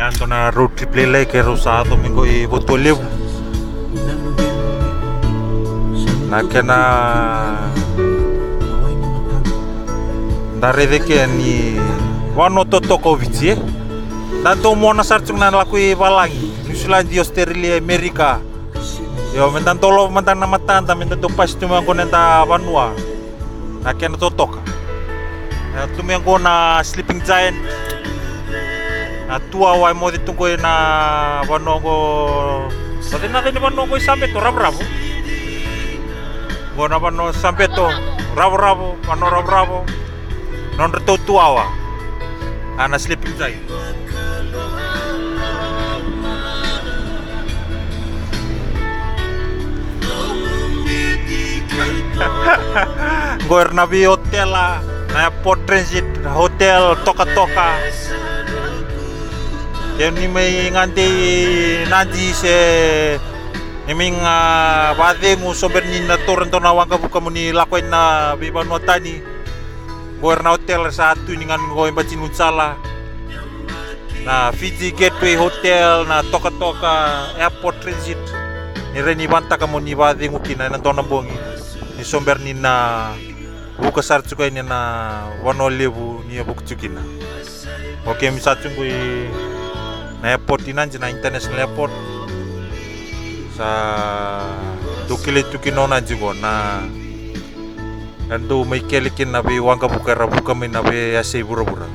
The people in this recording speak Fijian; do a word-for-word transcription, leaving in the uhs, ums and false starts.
Ia dua na road trip lailai keirau sa yaco mai qo i Votualevu. Na kena da raica ke ni vanua totoka o Viti, e. Da dau mona sara tiko na lako i valagi, Niusiladi, Ositerelia, Amerika. Io, meda dolava mada na matada, meda dau pasi tu mai qo na noda vanua. Na kena totoka. E, tu mai qo na Sleeping Giant. Na tu awa e moce tu qo ina vanua qo. Moce na cei ni vanua qo i Sabeto, Ravoravo. Qo na vanua Sabeto, Ravoravo, vanua Ravoravo. Nodratou tu awa. A na Sleeping Giant. Qo era na vei hotela, na Airport Transit, na hotel, tokatoka. Ke ni mai gade i Nadi se ni mai ga vacegu, sobera ni na taura dua na waqavuka mo ni lako yani na veivanua tani. Qo era na hotel era sa tu ni ganu qo e bati ni sala. Na Fiji Gateway Hotel, na tokatoka, Airport Transit. Ni rai ni vanataka mo ni vacegu kina ena dua na bogi. Ni sobera ni na vuka sara tiko yani na vanua levu ni a vuku tiko kina. O keimami sa tu qo i na airport i Nadi, na international airport. Sa dau kilai tu kina o Nadi qo na, na dau mai kele kina na veiwaqavuka era vuka mai na veiyasai vuravura.